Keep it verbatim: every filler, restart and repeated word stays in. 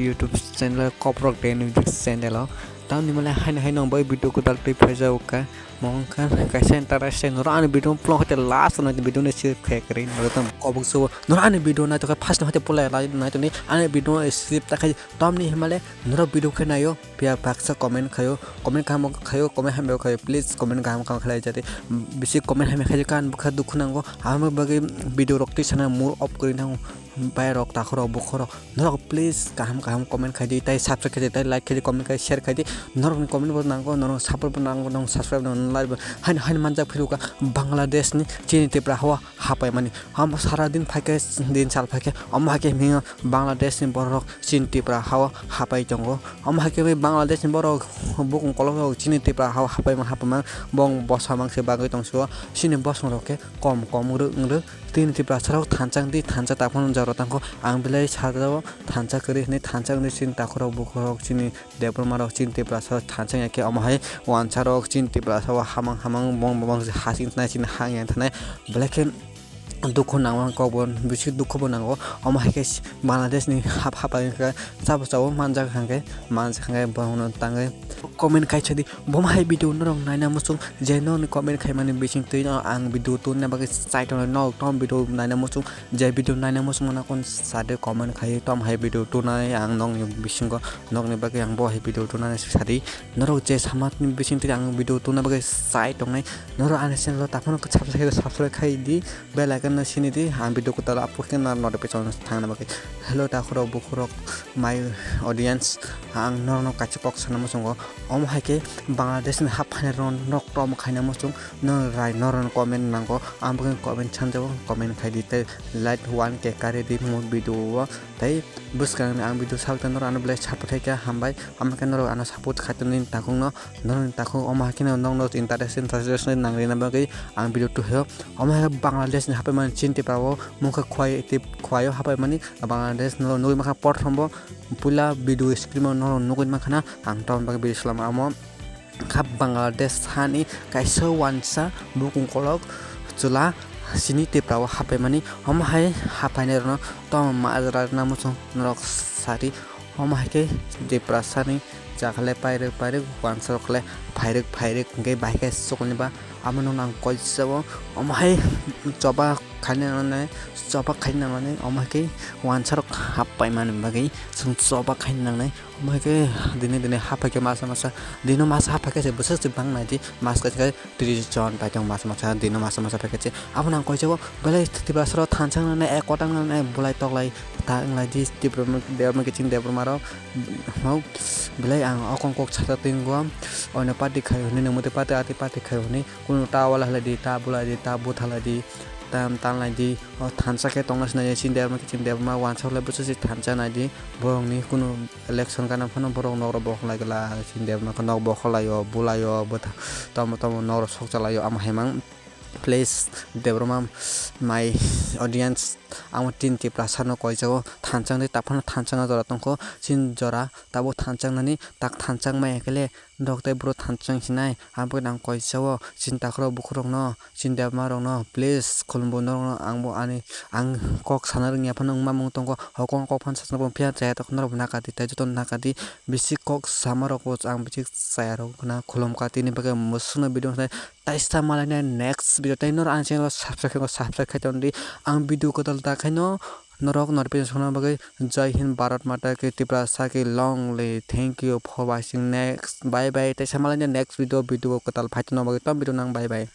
YouTube channel koprok de ni channel o. Tamni male haino haino bai video kwtal twi phaijao ka. Mongkha kaisa interest se noro ani video plong hote last no video ni sir khe kre noro tam kobok so noro ani video nai to first no hote pulai lai nai to ni ani video script ta khai tamni himale noro video khe nayo pia baksa comment khayo comment kaham khayo comment hamya khayo please comment kaham kaham khlai jati bisi comment hamya khayo kan bukha dukhu nango ama bagwi video rok twi sana mood off kri nango bai rok takhoro bukhoro. Norok please kaham kaham comment khai di, tai subscribe khai di, tai like khai di, comment khai, share khai di. Norok ni comment bo nango, norok support bo nango, norok subscribe nango, like bo. Hain hain manjak phiru ka Bangladesh ni chini Tripura hawa hapai mani. Ham sara din phaikhe din sal phaikhe omo haikhe hingo Bangladesh ni borok chini Tripura hawa hapai tongo. Omo haikhe Bangladesh ni borok bukung kolok chini Tripura hawa hapai ma hapai ma bong bosa mangse bagwi tongsuo. Chini bosong rok khe kom kom wngro wngro. Tini Tiprasa rok thansa wngdi, thansa taphano jora tangkho. Ang belai sajao thansa kwrwi hwnwi thansa wngdi chini takhorok bukhukrok chini Debbarma rok chini Tiprasa rok thansa wngya khe omo hai wansa rok chini Tiprasa o hamang hamang bong bong hasing thanai chini hang yang thanai belai khe dukhu nango ang kok bo bisi dukhu bo nango omo hai khe Bangladesh ni hap hap hai khe chabo chabo manjak hang khe manjak hang khe borok no tangwi comment khai sadi. Bo ma hai video norok naina muchung je norokni comment khaimani bising twi no ang video tubuna bagwi chai tongnai norok tom video naina muchung je video naina muchung mano kon sade comment khai tom hai video tunai ang nokni bisingo nokni bagwi ang bo hai video tunani sadi norok je samani bising twi ang video tubuna bagwi chai tongnai norok ani channel o taphano subscribe subscribe khai di bell icon no sini di ang video kwtal upload khe notification thangna bagwi. Hello takhorok bukhurok my audience. Ang norokno kaisa kok sana muchungo. Omo hai khe Bangladesh ni hap phainai rok norok tom khaina muchung. Norok rai norokno comment nango. Ang bo comment sanjabo comment khai di tei like one K kari di mo video o. Tei bwskang ni ang video salta norok ano belai support khai kha hambai. Amo khe norok ano support khai tongni takhuk no. Norokni takhuk omo hai kheno norokno interest interest nang rina bagwi ang video tuhaio. Omo hai khe Bangladesh ni hapai mani chini Tripura o mungkha khwai tip khwai o hapai mani Bangladesh no nugwi mankha prothom bo. Puila video screen o norok nugwi mankha na ang tamoni bagwi video salama omo kha Bangladesh hani kaisa wansa bukung kolok chwla chini Tripura o hapai mani omo hai hapai nai rokno tamo majra rwna muchung norok sadi omo hai khe Tiprasa ni chakhle pairwk pairwk wansa rok khle phairwk phairwk hwnkhe bahai khe chukuni ba amo no ang koichao omo hai choba khaina nai choba khaina nai omo hai khe wansa rok hapai mani bagwi chwng choba khaina nangnai. Omo hai khe dini dini haphai khe masa masa dino masa haphai khe se bwswk se bang nai di mas khe tris jon pai tong masa masa dino masa masa pai khe se abo nang koichao belai Tiprasa rok thansa nang nai ek kotang nang nai bulai toklai ta wng lai di Tipra Debbarma kiching Debbarma rok belai ang okong kok sata twingo oino party khai hwnwi nang mate party ati party khai hwnwi kunu ta wala halai di ta bulai di ta buthalai di tam tanlai di o thansa khe tongna sinai chini Debbarma kiching Debbarma wansa halai bwswk se thansa nai di borokni kunu. Election gana phano borok nok rok bokhok lai glak, chini Debbarma khe nok bokhok lai o, bulai o, bwtha-, tamo tamo nok rok sokcha lai o, amo hai mang. Please, Debbarma, my audience, amo tin Tiprasa no koijago, thansa wngdi, taphano thansa wngna jora tongkho, chini jora tabuk thansa wngnani, tak thansa wngmaya khe le, nok tei buro thansa wng sinai, abo nang koijago, chini takhorok bukhurokno. Chini Debbarma rokno please khulumbo norokno ang bo ani ang kok sana rwngya phano wngma mung tongo hokong kok phano sasana bo phiya chaya tongkha norok bo nakadi tei jotono nakadi bisi kok sama rok bo ang bisi chaya rok na khulum ka tini bagwi mwswkno video wngkha taisa malaina next video tei norok ani channel o subscribe khe subscribe khai tongdi ang video kwtal ta khaino norok notification sokna bagwi Jai Hind Bharat Mata Ki Tiprasa Ki Long Live thank you for watching next bye bye tei samalaina next video video kwtal phaitongna bagwi tom video nang bye bye.